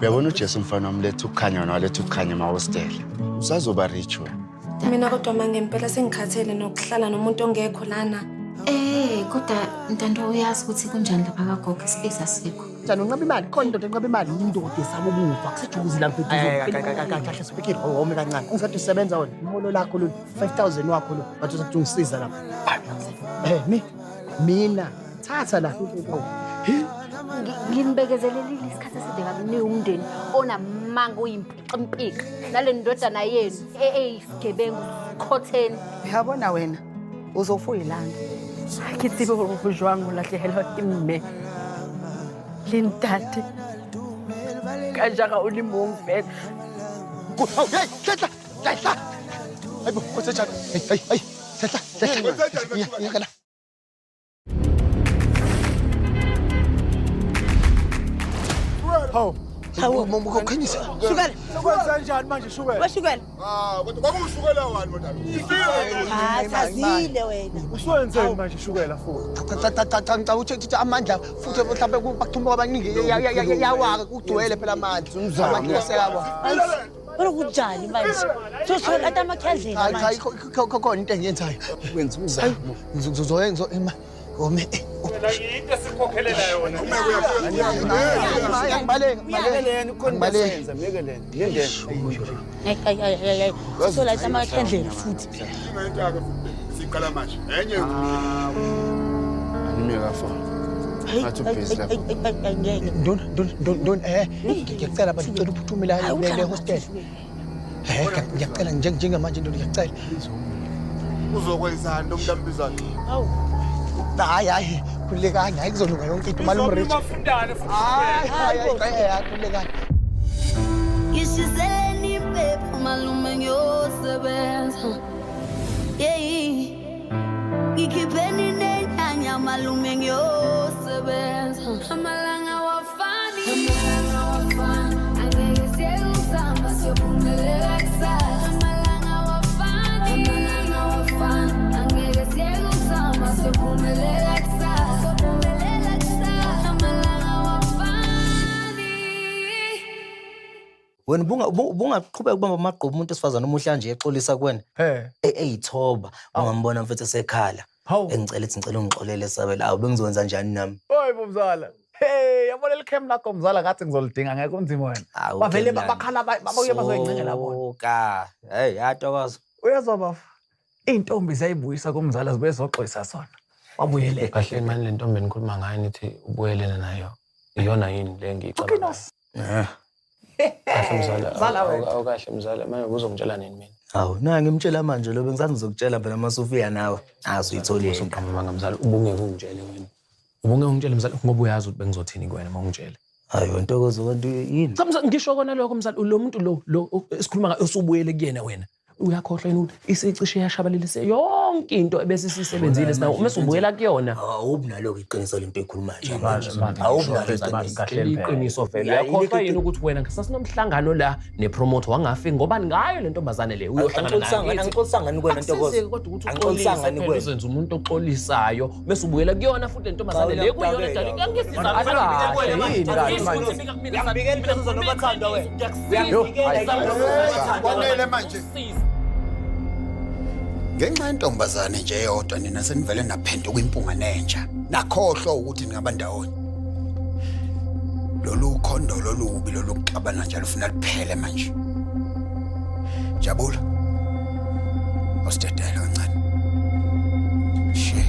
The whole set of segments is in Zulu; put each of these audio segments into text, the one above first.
Uyabona uJesu mfana wami letha ukukhanya wena waletha ukukhanya emahostela. Usazoba rich wena. Mina kodwa ma ngempela sengikhathele nokuhlala nomuntu ongekho lana. Kodwa Ntando uyazi ukuthi kunjani lapha kagogo ispace asikho. Njani unqaba imali? Khona indoda enqaba imali, indoda esaba ukufa. Kuseduze la mfethu. Kahle sibikile wome kancane. Ungisathi usebenza wena. Umholo lakho lo 5000 wakho lo. Bathi usathi ungisiza lapha. Mi mina thatha la. Nginibekezelelile isikhathi eside kabi niwumndeni onamanga oyimpikimpiki nale ndodana yenu eyisigebengu sikhotheni. Uyabona wena uzofuya ilanga. Ha ke tsebe hore ho jwang ho lahlehelwa ke mme le ntate ka jara o le mong fela. Hawu, hey, hlehla, hlehla. Hayibo, kwenzenjani? Hey, hey, hey, hlehla, hlehla. Iya, iya, la. Hawu. Hawu, mama ukhanyisa. Shukela. Sekwenzenjani manje shukela? Weshukela. Ah, kodwa kwakuwushukela wani kodwa? Hayi, sazile wena. Usuwenzeni manje shukela futhi? Cha cha cha cha ngicabanga ukuthi amandla futhi mhlawumbe bakuthumba kwabaningi yawaka kugcwele phela amandla. Amandla asekabo. Bona kunjani manje? Soshola ata amakhandlela Hayi cha manje. khona into engiyenzayo. Wenza umzamo. Ngizoyenza ima ome. Into esikhokhelela yona. Ngibaleka. Myekeleni ukhona into Ngibaleka. esenza myekeleni. Lindeni. Hayi hayi hayi hayi. Sola ata amakhandlela futhi. Siqala manje. Enye Anime kafo. Ngathi ubhizi lapha. Ngeke. Ndona ndona ndona ngiyacela abantu ngicela uphuthume la le hostel. Ngiyacela njengamanje ndona ngiyacela. uzokwenzani lo muntu ambizayo? Hawu. Hayi hayi khululekani hayi kuzolunga yonke into malume rich. Mafundane futhi. Hayi hayi hayi khululekani. Ngishiseleni impepho malume ngiyosebenza. Yeyi. Ngikhipheni nenyanya malume ngiyosebenza. Amalanga awafani. Amalanga awafani. Angeke siyeke ukuzama siyophumelela kusasa. Amalanga awafani. Amalanga awafani. Angeke siyeke ukuzama siyophumelela kusasa. Siyophumelela kusasa. Amalanga awafani. Wena ubungaqhubeka ukubamba amagqubu umuntu wesifazane omuhle nje exolisa kuwena. Eyithoba ungambona mfethu esekhala. Hawu. Engicela ethi ngicela ungixolele Sabelo. Awu bengizokwenza njani nami? Oy bomzala. Hey, yabona likhemu lakho mzala ngathi ngizolidinga ngeke kunzima wena. Awu, Bavele Khemlani. bakhala babuye bazoyincengela bona. Suka. Hey, yatokoza. Uyezwa bafa. Iy'ntombi ziyayibuyisa kumzala zibuye zoxolisa sona. Wabuyele. Kahle mani le ntombi enikhuluma ngayo nithi ubuyelene nayo. Iyona yini le engiyicabangayo? Kahle mzala. Mzala wena. Awukahle mzala. Manje ubuzongitshela nini mina? Awu, na ngimtshela manje lo bengisathi ngizokutshela phela uma usufika nawe. Ah, usuyitholile. Usuqamba amanga mzala. Ubungeke ungitshele wena. Ubungeke ungitshele mzala ngoba uyazi ukuthi bengizothini kuwena uma ungitshele. Hayi, Ntokozo kanti yini? Cha mzala ngisho kona lokho mzala lo muntu lo esikhuluma ngaye usubuyele kuyena wena. Uyakhohlwa yini ukuthi isicishe yashabalalisa yonke into ebesisisebenzile sinawo uma usubuyela kuyona. Awubi naloko iqiniso lento ekhuluma nje manje. Awubi nalo iqiniso. Iqiniso vele. Uyakhohlwa yini ukuthi wena sasinomhlangano la nepromoter wangafiki ngoba ngayo le ntombazane le uyohlangana nayo. Angixolisanga ni kuwena Ntokozo. Akusizeki kodwa ukuthi Angixolisanga uxolise ni phela kuwena. uzenze umuntu oxolisayo bese ubuyela kuyona futhi le ntombazane le kuyona edala Uyangibikela into ezonobathandwa wena. Kwanele manje. Ngenxa yentombazane nje eyodwa nina senivele naphenduka impunga nentsha. Nakhohlwa ukuthi ningaba ndawonye. Lolu khondo lolubi lolu kuxabana njalo ufuna liphele manje. Jabula. Awusidedele kancane. She.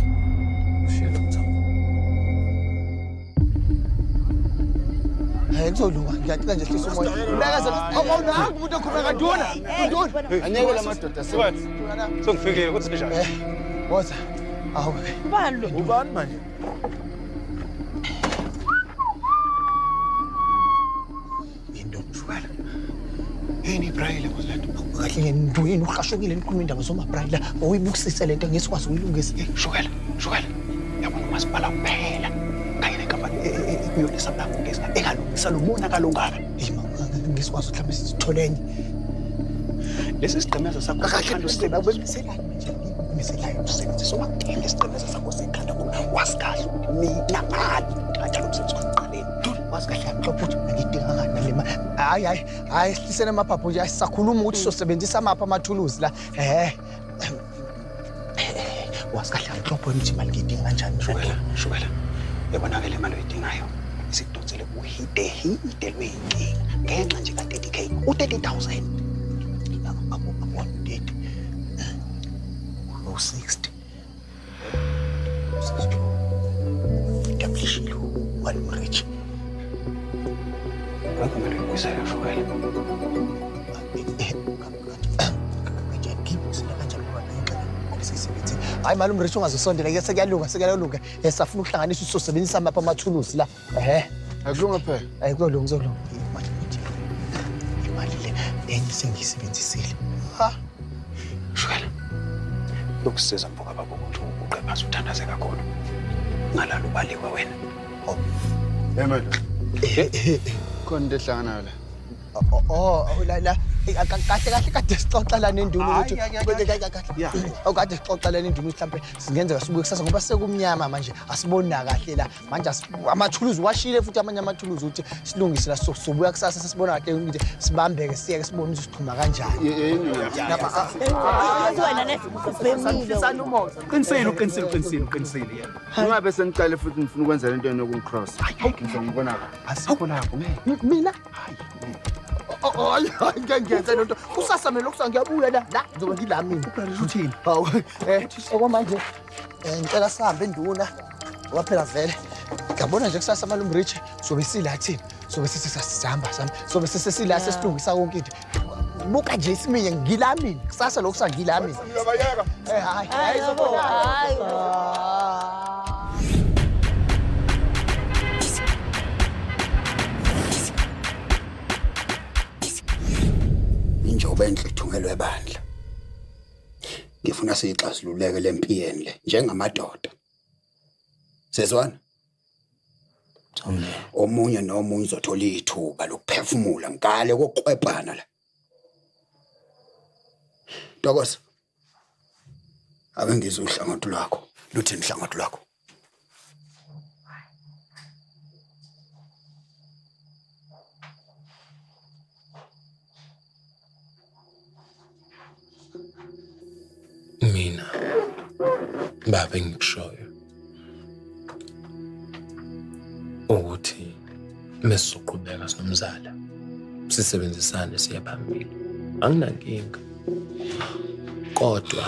Hayi kuzolunga ngiyacela nje hlisa umoya. Beka awu nangu umuntu okhuluma kantuna. Ntuna. Anyeke la madoda Sengifikile ukuthi njani? Woza. Awu. Ubani lo? Ubani manje? Into shukela. Yini ibrayile mozilento? Kahle yini uhashukile nikhuluma indaba zomabrayile la. Uyibukisise lento ngesikwazi ukuyilungisa. Shukela, shukela. Yabona umasipala kuphela. Kanye nenkampani ekuyona esamlanga ugesi engalungisa lo monakalo ongaka. Hey mama, ngesikwazi mhlawumbe sithole enye. Lesi sigqemezo sakho Kahle usebenziselani manje? Miselayo usebenzisa owakuthenge isigqemezo sakho sekhanda ngoba wazi kahle ukuthi mina ngani uthatha lo msebenzi kwasekuqaleni. Wazi kahle yamhlophe ukuthi ngidinga kanjani le mali. Hayi hayi hayi sihlisene amaphaphu nje sisakhuluma ukuthi sizosebenzisa amaphi amathuluzi la. Wazi kahle anhlopho ukuthi imali ngiyidinga kanjani. Shukela, shukela. Yabona-ke le mali oyidingayo isikudonsele kuhide hide lwey'nkinga ngenxa nje ka-30 K u-30 000 akubona 30 u-60 doublishile umalume Rich. Lokho kumele uyibuyisele, shukela. Kanjani ngiyibuyisele kanjani ngoba ngiyingxenye ngoba siyisebenzile. Hayi malume Rich, ungazosondela ke, sekuyalunga, sekuyalunga. Safuna ukuhlanganisa ukuthi sizosebenzisa amaphi amathuluzi la. Akulunga phela. Hayi kuzolunga, kuzolunga. Imali imali le enye sengiyisebenzisile. Ha. Shukela, yokusiza mfoka baba ukuthi uguqe phansi uthandaze kakhulu. Ngalala ubaliwe wena. Hey madoda. Khona into ehlanganayo la. Oh la la kahle kahle kade sixoxa la nenduna ukuthi kade sixoxa la nenduna ukuthi mhlambe singenzeka sibuye kusasa ngoba sekumnyama manje, asiboni kahle la manje, amathuluzi washile futhi amanye amathuluzi ukuthi silungise la, sobuya kusasa sesibona kahle ukuthi sibambeke siyeke sibone ukuthi sixhuma kanjani. Wena ne ubhemile. Qinisile, uqinisile, uqinisile, uqinisile yena. Ungabe seniqale futhi ngifuna ukwenza lento yenokungi-cross. Ngizongibona kahle. Asikho lapho ngeke. Mina hayi hayi ngeke ngiyenze lento kusasa mina, lokhu ngiyabuya la la ngizobe ngila mina. Uthini? Hawu, okwamanje ngicela sihambe nduna ngoba phela vele ngiyabona nje kusasa malume Rich sobe sila thina, sobe sesihamba sami, sobe sesila sesilungisa konke into. Buka nje isiminya ngila mina kusasa, lokhu sangila mina. Hayi hayi sobona. Hayi. Injobo enhle ithungelwe ebandla. Ngifuna siyixazululeke le mpiyeni le njengamadoda. Sezwana? Omunye nomunye uzothola ithuba lokuphefumula ngale kokuqwebhana la. Ntokozo. Ake ngizwe uhlangothi lwakho. Luthini uhlangothi lwakho? Mina baba, engikushoyo ukuthi mesizoqhubeka sinomzala sisebenzisane siye phambili, anginankinga, kodwa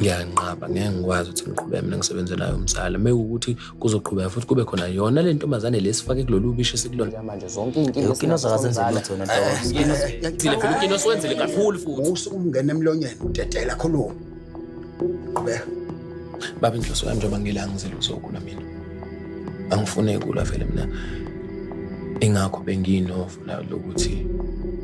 ngiyanqaba, ngeke ngikwazi ukuthi ngiqhubeke mina ngisebenze nayo umzala mekuwukuthi kuzoqhubeka futhi kube khona yona le ntombazane lesifake kulolu bishi esikulona manje zonke iy'nkinga. Ukinos akazenze lutho wena Ntokozo. Thina phela ukinos wenzele kakhulu futhi. Usuke ungena emlonyeni utetela, khuluma. Qhubeka. Baba, inhloso yami njengoba ngila ngizile ukuzokulwa mina, angifune kulwa vele mina, ingakho benginovo la lokuthi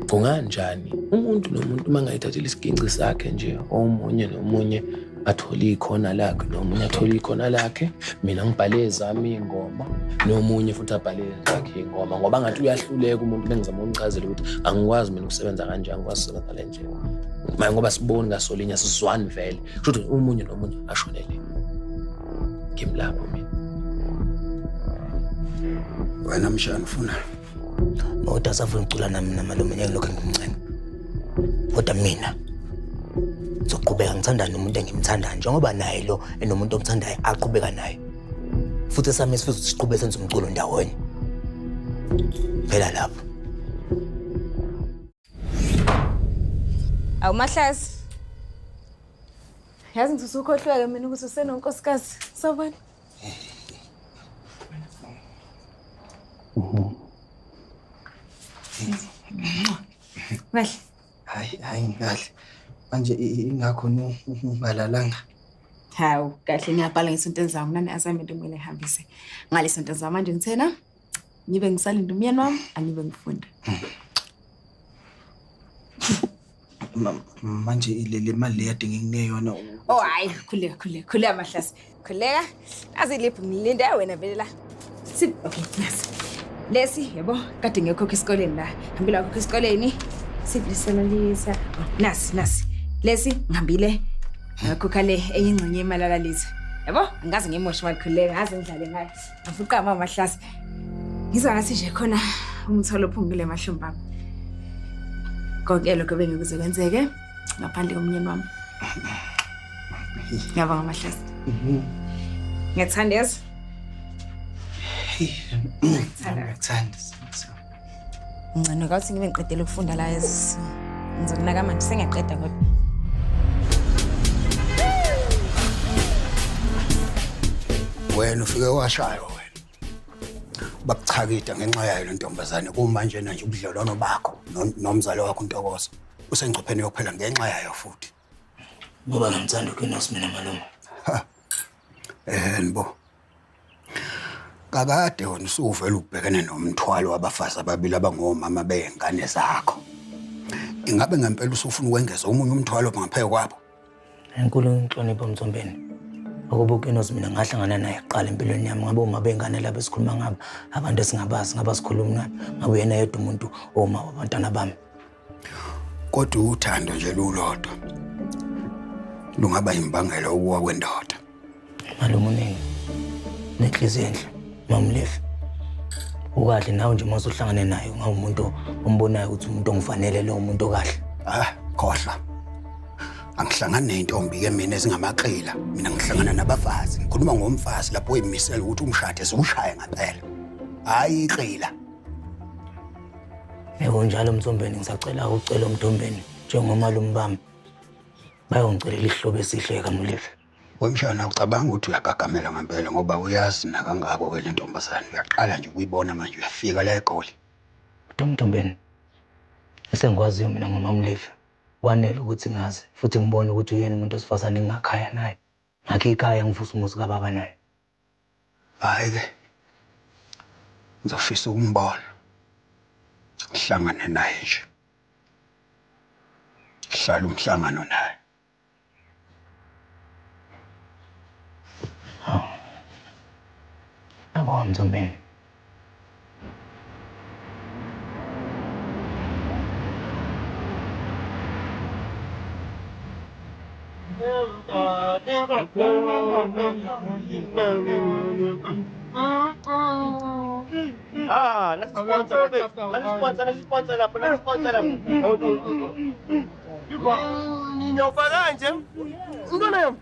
kunganjani umuntu nomuntu uma ngayithathela isiginci sakhe nje, omunye nomunye athole ikhona lakhe, nomunye athole ikhona lakhe, mina ngibhale ezami iy'ngoma, nomunye futhi abhale ezakhe iy'ngoma, ngoba ngathi uyahluleka umuntu. Bengizama ukumchazela ukuthi angikwazi mina ukusebenza kanje, angikwazi ukusebenza ngale ndlela manje ngoba siboni ngasolinye, asizwani vele, kusho ukuthi omunye nomunye ashonele ngimlapho mina. Wena mshana ufuna Kodwa asafuna ukucula nami namalume, ngeke ngilokhu ngimncenga. Kodwa mina ngizoqhubeka ngithandane nomuntu engimthandayo njengoba naye lo enomuntu omthandayo aqhubeka naye. Futhi esami isifiso siqhubeke senze umculo ndawonye. Phela lapho. Awu Mahlazi. Yazi ngithi usukhohlweke mina ukuthi usenonkosikazi. Sawubona. Kahle. Hayi hayi ngikahle. Manje ingakho ungalalanga. Hawu, kahle ngiyabhala ngesonto elizayo nginane assignment okumele ngihambise. Ngale sonto elizayo manje ngithena ngibe ngisalinda umyeni wami, angibe ngifunda. Manje le mali le yade ngikunike yona? Oh hayi, khuleka khuleka khuleka Mahlasi. Khuleka. Nazi iliphu, ngilinde wena vele la. Si okay, nasi. Lesi yebo kade ngiyokhokha esikoleni la. Hambile wakhokha esikoleni. Siblisanalisa. Nasi nasi. Lesi ngihambile ngakhokha le enye ingxenye yemali alalisa. Yabo, angaze ngimoshe imali, khuleka, ngaze ngidlale ngayo. Afuqa mama Mahlasi. Ngizwa ngathi nje khona Umthwalo uphungile emahlombe ami. Konke lokho bengikuze kwenzeke ngaphandle komnyeni wami. Ngiyabonga Mahlase. Ngiyakuthanda yazi. Ngiyakuthanda. Ngcono kawuthi ngibe ngiqedele ukufunda la yazi. Ngizokunaka manje sengiyaqeda kodwa. Wena ufike washaywa wena. Bakuchakida ngenxa yayo le ntombazane kumanje nje ubudlelwano bakho nomzali wakho uNtokozo usengcupheni yokuphela ngenxa yayo futhi. Ngoba ngimthanda uKinos mina malume. Ha. Eh bo. Kakade wena usuvele ubhekene nomthwalo wabafazi ababili abangomama bey'ngane zakho. Ingabe ngempela usufuna ukwengeza omunye umthwalo ngaphezu kwabo? Enkulu inhlonipho Mthombeni. Ukuba uKinos mina ngahlangana naye kuqala empilweni yami ngabe uma bengane laba esikhuluma ngabo abantu esingabazi ngaba sikhuluma ngabo ngabe uyena yedwa umuntu owuma wabantwana bami. Kodwa uthando nje lulodwa lungaba imbangela yokuwa kwendoda. Malume uningi nenhliziyo enhle mamlefi ukahle nawe nje uma usuhlangane naye ungawumuntu ombonayo ukuthi umuntu ongifanele lo umuntu okahle. Ah, khohlwa. Angihlangani nezintombi ke mina ezingamaqila. Mina ngihlangana nabafazi. Ngikhuluma ngomfazi lapho uyimisela ukuthi umshade siwushaye ngempela. Hayi iqila. Yebo njalo Mthombeni ngisacela ucela uMthombeni njengomalume bami bayongicelela isihlobo esihle kaMulefi. Wemshana ucabanga ukuthi uyagagamela ngempela ngoba uyazi nakangako ke le ntombazane uyaqala nje ukuyibona manje uyafika la eGoli. Kodwa Mthombeni esengikwaziyo mina ngoMamlevi kwanele ukuthi ngazi futhi ngibone ukuthi uyena umuntu wesifazane engingakhaya naye. Ngakhe ikhaya ngivusa umuzi kababa naye. Hhayi-ke ngizofisa ukumbona ngihlangane naye nje. Hlala umhlangano naye. Yabonga Mthombeni. Ah, let's sponsor, let's sponsor, let's sponsor lapho, let's sponsor lapho. Ninyofa kanje. Umntwana yami.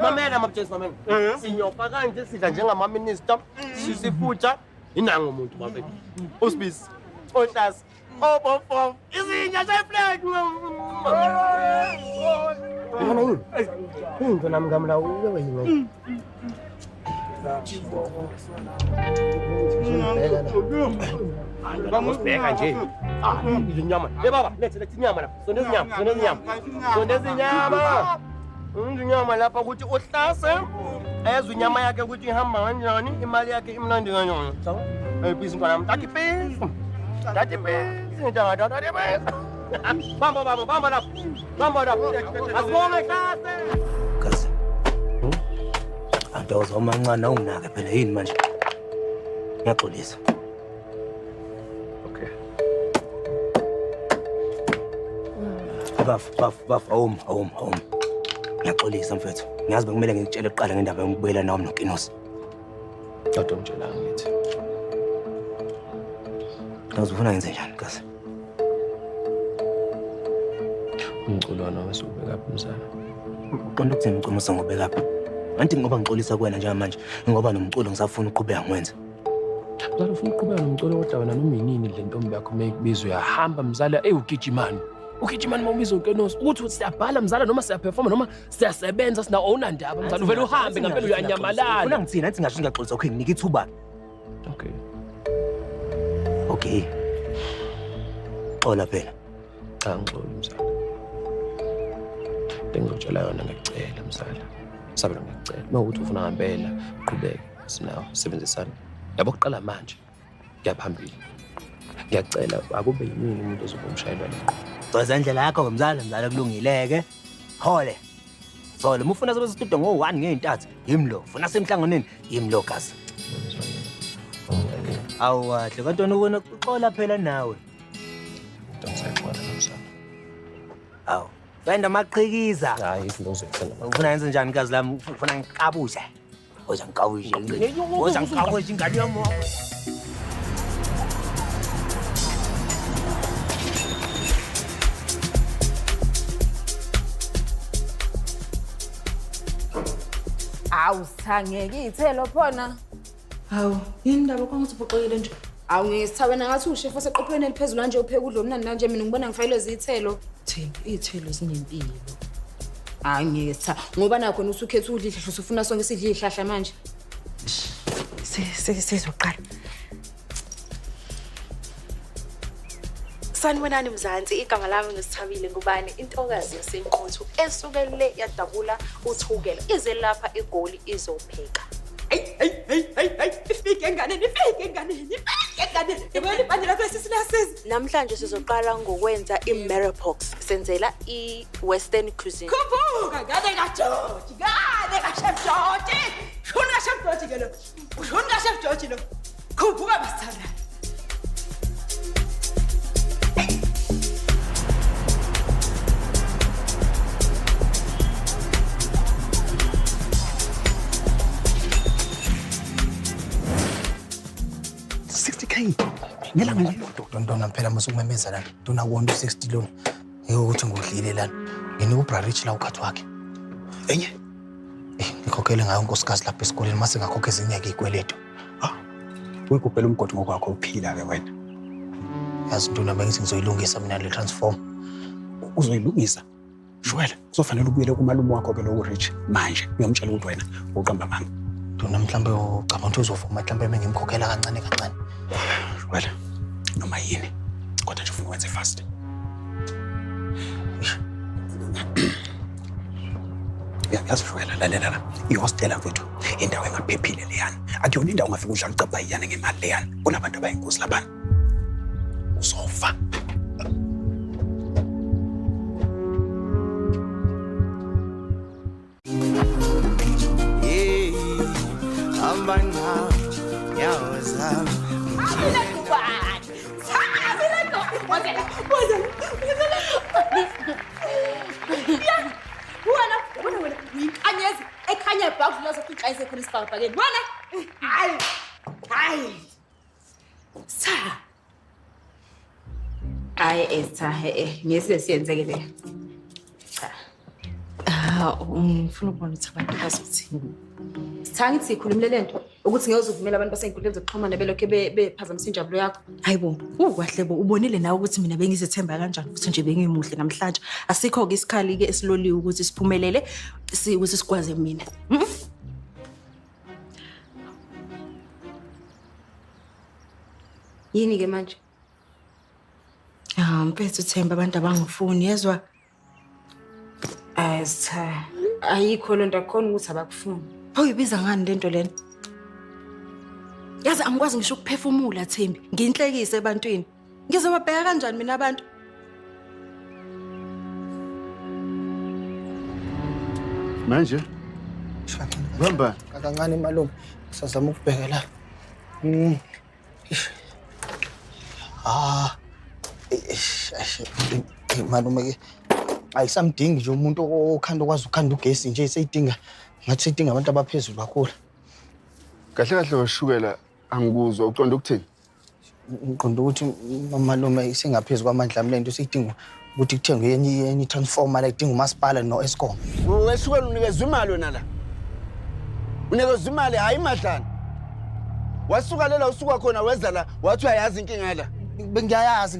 Mamela mabutshesi mamela. Sinyofa kanje sidla njengama minister. Sisifutha inango umuntu bafethu. Usibisi. Ohlasi. Obofo. Izinja seflag. Ngibona yini? Into nami ngamla uwe yini? Bamubheka nje. Ah, inyama. Hey baba, lethe lethe inyama lapha. Sondeza inyama, sondeza inyama. Sondeza inyama. Inyama lapha ukuthi uhlase. Ezwe inyama yakhe ukuthi ihamba kanjani, imali yakhe imnandi kanjani. Sawa? Hey, please mntwana wami, thatha ipisi. Thatha ipisi, thatha thatha ipisi. Bamba bamba bamba lapha. Bamba lapha. Asibonge hlase. Kazi. Antokozo omancane awunginake phela yini manje? Ngiyaxolisa. Okay. Baf baf baf awum awum awum. Ngiyaxolisa mfethu. Ngiyazi bekumele ngikutshele kuqala ngendaba yokubuyela nawe noKinosi. Kodwa ungitshelanga ngithi. Kazi ufuna ngenze njani kazi? Umculo wona wesubekaphi mzala? Uqonda ukuthini umculo usangobekaphi? Anti ngoba ngixolisa kuwena njengamanje ngoba nomculo ngisafuna ukuqhubeka ngiwenze. Mzala ufuna ukuqhubeka nomculo kodwa wena noma yinini le ntombi yakho uma ikubiza uyahamba mzala eyi ugijimani. Ugijimani uma ubiza uNkenosi ukuthi siyabhala mzala noma siyaperforma noma siyasebenza sina awunandaba mzala uvele uhambe ngempela uyanyamalala. Ufuna ngithini? Anti ngasho ngiyaxolisa okay nginike ithuba. Okay. Okay. Xola phela. Cha ngixoli mzala. Into engizotshela yona ngiyacela mzala. Sabelo ngiyacela. Uma ukuthi ufuna ngempela qhubeke sinawo sebenzisana. Yabo kuqala manje. Ngiyaphambili. Ngiyacela akube yimini umuntu ozobe umshayeli wale nqola. Gcoza indlela yakho mzala mzala kulungile-ke. Hole. Sole uma ufuna sobe studio ngo-1 ngey'ntathu yimi lo. Ufuna semhlanganweni yimi lo gazi. Awu kahle kanti wena ubona uxola phela nawe. Ngisaxola mzala. Awu. Wenda amaqhikiza. Hayi izinto uzoyicela. Ufuna yenze njani gazi lami? Ufuna ngiqabuse. Woza ngiqabuse. Woza ngiqabuse ingane yami. Awu sithangeke iy'thelo phona. Hawu, yini ndaba kwangathi uphoxekile nje? Awu ngisitha wena ngathi ushefu oseqophelweni eliphezulu kanje upheka udla omnandi kanje mina ngibona ngifakelwe ziy'thelo. Thembi, iy'thelo zinempilo. Hayi ngeke sitha ngoba nakho usukhetha udla ihlahla usufuna sonke sidle ihlahla manje. Sizoqala. Sanibonani Mzansi, igama lami nguSithabile Ngubane, intokazi yaseNquthu esuke le yadabula uThukela, ize lapha eGoli izopheka. Ifike enganeni, ifike enganeni, ifike enganeni. Yabona ibhande lakho lesisi. Namhlanje sizoqala ngokwenza i-Mirepoix, senzela i-Western cuisine. Khuphuka ngane kaJoji, ngane kaChef Joji. Shona kaChef Joji ke lo. Shona kaChef Joji lo. Khuphuka basithanda. Ngelanga nje. Ntona phela musukumemeza lana. Ntona wonke u60 lona. Ngeke ukuthi ngudlile lana. Nginika uBrarich la ukhathi wakhe. Enye? Ngikhokhele ngayo unkosikazi lapha esikoleni mase ngakhokha ezinye ke izikweletu. Ah. Uyigubhela umgodi ngokwakho uphila ke wena. Yazi ntona bengithi ngizoyilungisa mina le transform. Uzoyilungisa? Shwele, kuzofanele ubuyele kumalume wakho ke lo uRich manje. Uyomtshela ukuthi wena uqamba amanga. Ntona mhlambe ucabanga ukuthi uzovuma mhlambe mengimkhokhela kancane kancane. Shwele, noma yini kodwa nje ufuna ukwenze fast. Yazi Shwele, lalela la. Ihostela mfethu, indawo engaphephile leyana. Akuyona indawo ongafika udlala ucabayiyana ngemali leyana. Kunabantu abayingozi laphana. Uzofa. Hey, hamba nyawo zami. Wena uyinkanyezi ekhanya bha kudlula zonke iy'nkanyi ekhona esibhakabhakeni. Wena hayi hayi Sitha. Hayi Esther, ngeke siyenzeke le. Cha. Ah, ngifuna ukubona ukuthi abantu bazothini. Sitha ngithi sikhulumile lento ukuthi ngeke uzuvumela abantu basey'nkundleni zokuxhumana belokhu bephazamisa injabulo yakho. Hayibo, ukahle bo, ubonile nawe ukuthi mina bengizethemba kanjani futhi nje bengimuhle namhlanje. Asikho-ke isikhali-ke esiloliwe ukuthi siphumelele, ukuthi sikwazi mina. Yini-ke manje? Ah, mfethu Themba abantu abangifuni, yezwa? Hayi Sitha, ayikho lento akukhona ukuthi abakufuni. Awuyibiza ngani lento lena? Yazi angikwazi ngisho ukuphefumula Thembi, nginhlekise ebantwini. Ngizobabheka kanjani mina abantu? Manje? Bamba. Kancane malume, sazama ukubheka la. Ah. Malume ke ayisamdingi nje umuntu okhanda okwazi ukukhanda ugesi nje seyidinga ngathi seyidinga abantu abaphezulu kakhulu. Kahle kahle washukela angikuzwa uqonda ukuthini? Ngiqonda ukuthi malume isengaphezulu kwamandla ami lento seyidinga ukuthi kuthengwe enye transformer la idinga umasipala no-Eskom. Weshukela unikezwe imali wena la. Unikezwe imali hayi imadlana. Wasuka lela usuka khona weza la wathi uyayazi inkinga la. Bengiyayazi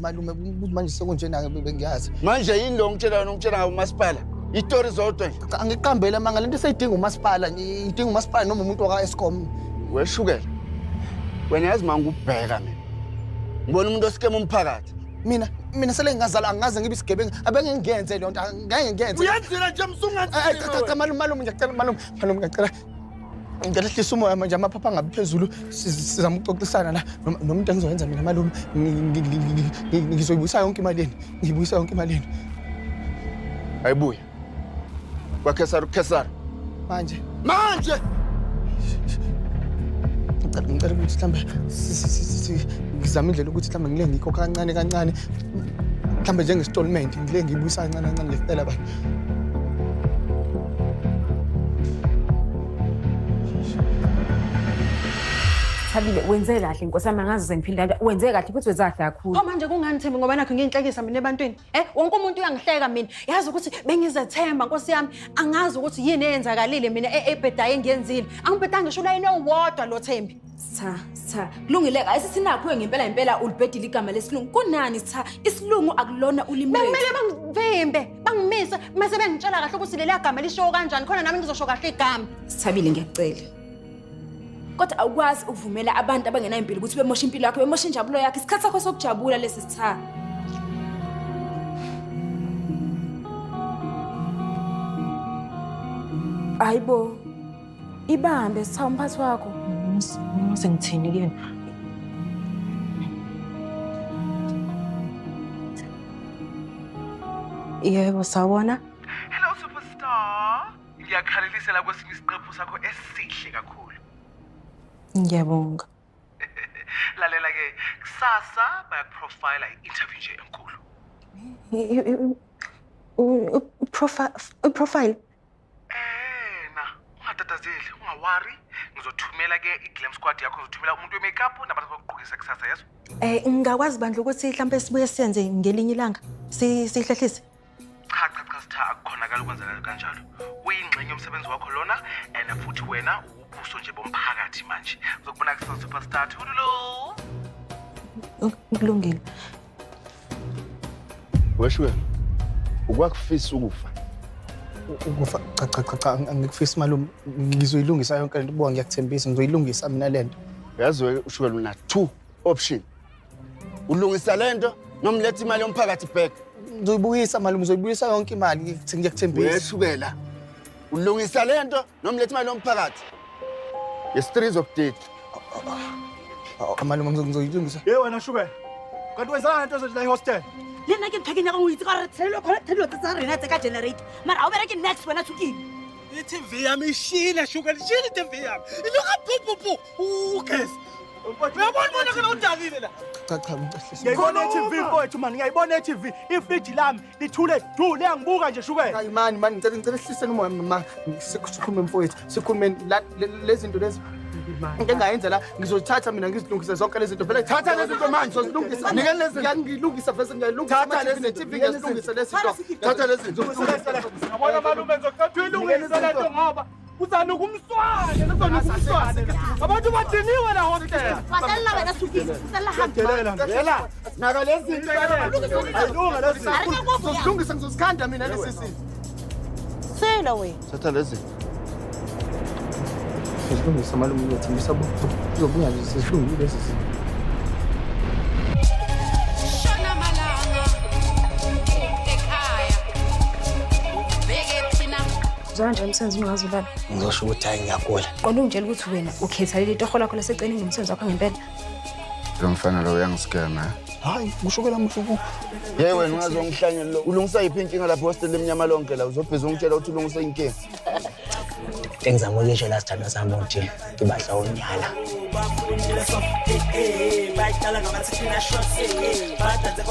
malume ukuthi manje sekunjena bengiyazi. Manje yini lo ngitshela wena ungitshela ngawo umasipala? Itori zodwa nje. Angiqambele amanga lento seyidinga umasipala, idinga umasipala noma umuntu waka-Eskom. Weshukela. Wena yazi mangubheka mina. Ngibona umuntu osikema umphakathi. Mina sele ngingazala angaze ngibe isigebengu, abengeke ngiyenze leyo nto, angeke ngiyenze. Uyenzile nje msungathi. Cha malume ngiyacela malume ngiyacela. Ngicela hlisa umoya manje amaphapha angabi phezulu sizama ukuxoxisana la nomuntu engizoyenza mina malume ngizoyibuyisa yonke imali yenu, ngiyibuyisa yonke imali yenu. Ayibuye. KwaKhesari uKhesari. Manje. Manje. Ngicela ukuthi mhlambe ngizame indlela ukuthi mhlambe ngile ngikhokha kancane kancane. Mhlambe njenge-installment ngile ngiyibuyisa kancane kancane ngiyacela baba. Thabile, wenze kahle nkosi yami, angazi sengiphinda wenze kahle futhi wenze kahle kakhulu. Pho manje kungani Thembi ngoba nakho ngiyinhlekisa mina ebantwini? Wonke umuntu uyangihleka mina. Yazi ukuthi bengizethemba nkosi yami, angazi ukuthi yini eyenzakalile mina ebhedayo engiyenzile. Angibhedanga ngisho ulayini owodwa lo Thembi. Sitha, kulungile ayisesinakho ngempela impela ulibhedile igama lesilungu. Kunani Sitha? Isilungu akulona ulimi lwethu. Bekumele bangivimbe, bangimise, mase bengitshela kahle ukuthi leli gama lishiwo kanjani khona nami ngizosho kahle igama. Sithabile, ngiyakucela. Kodwa awukwazi ukuvumela abantu abangenayo impilo ukuthi bemoshe impilo yakho, bemoshe injabulo yakho. Isikhathi sakho sokujabula lesi Sitha. Hayibo. Ibambe Sitha umphathi wakho. Sengithini kuyena? Yebo, sawubona. Hello superstar. Ngiyakhalelisela kwesinye isiqephu sakho esihle kakhulu. Ngiyabonga. Lalela ke, kusasa bayakuprofile i-interview nje enkulu. Profile. Na, ungatatazeli, ungawari. Ngizothumela ke i-glam squad yakho, ngizothumela umuntu we-makeup nabantu abakugqokisa kusasa, yeso. Ngingakwazi bandla ukuthi mhlambe sibuye siyenze ngelinye ilanga. Sihlehlise. Cha cha cha Sitha, akukhonakala ukwenza kanjalo. Uyingxenye yomsebenzi wakho lona and futhi wena ubuso nje bomphakathi manje. Ngizokubona kusasa superstar. Thululu. Kulungile. Weshuka. Ukwakufisa ukufa. Ukufa cha cha cha cha angikufisi malume, ngizoyilungisa yonke lento, buka ngiyakuthembisa ngizoyilungisa mina lento. Uyazi ushukela una 2 option. Ulungisa lento noma uletha imali yomphakathi back. Ngizoyibuyisa malume, ngizoyibuyisa yonke imali, ngiyakuthembisa. Weshukela. Ulungisa lento noma uletha imali yomphakathi. Yes, 3 of date. Malume ngizoyilungisa. Hey wena Shukela. Kanti wenzani lento nje la ehostel? Le nna ke ntho ke nyaka go itse ka gore tshelelo khona dilo tsa rena tse ka generator. Mara ha o bereke next wena Tshukile. I-TV yami ishile Shukela, ishile i-TV yami. Iluka pu pu pu ugesi. Uyabona bona kana udakile la. Cha cha ngiyayibona i-TV mfowethu man, ngiyayibona i-TV. Ifriji lami lithule du liyangibuka nje Shukela. Hayi mani mani, ngicela ehliseni umoya ma, sikhulume mfowethu, sikhulume lezi zinto lezi. Into engayenza la ngizothatha mina ngizilungise zonke lezi zinto vele. Thatha lezi zinto manje, ngizozilungisa. Nikeni lezi zinto. Ngiyilungisa vese ngiyayilungisa. Thatha lezi zinto. TV ngiyazilungisa lezi zinto. Thatha lezi zinto. Yabona malume ngizocela uyilungise lento ngoba kuzanuka umswane, kuzanuka umswane. Abantu badiniwe la hostel. Patella wena Tshukile, patella hambe. Yela, naka lezi zinto. Ayilunga lezi zinto. Ngizozilungisa, ngizozikhanda mina lesi sinto. Sela wena. Thatha lezi zinto. Ngizilungisa malume, ngiyathembisa kuzobuya nje sezilungile lezi zinto. Shona malanga ekhaya ubheke thina. Uzwana nje umsebenzi ungazi ubaba. Ngizosho ukuthi hayi ngiyagula. Qonda ungitshela ukuthi wena ukhetha leli torho lakho laseceleni ngomsebenzi wakho ngempela. Lo mfana lo uyangiskema. Hayi, kushukela mhluku. Hey wena ungazongihlanyela lo. Ulungisa yiphi inkinga lapha hostel lemnyama lonke la? Uzobhiza ungitshela ukuthi ulungisa inkinga. Engizama ukuyisho la sithandwa sami ukuthi ngibadla unyala. Badanse.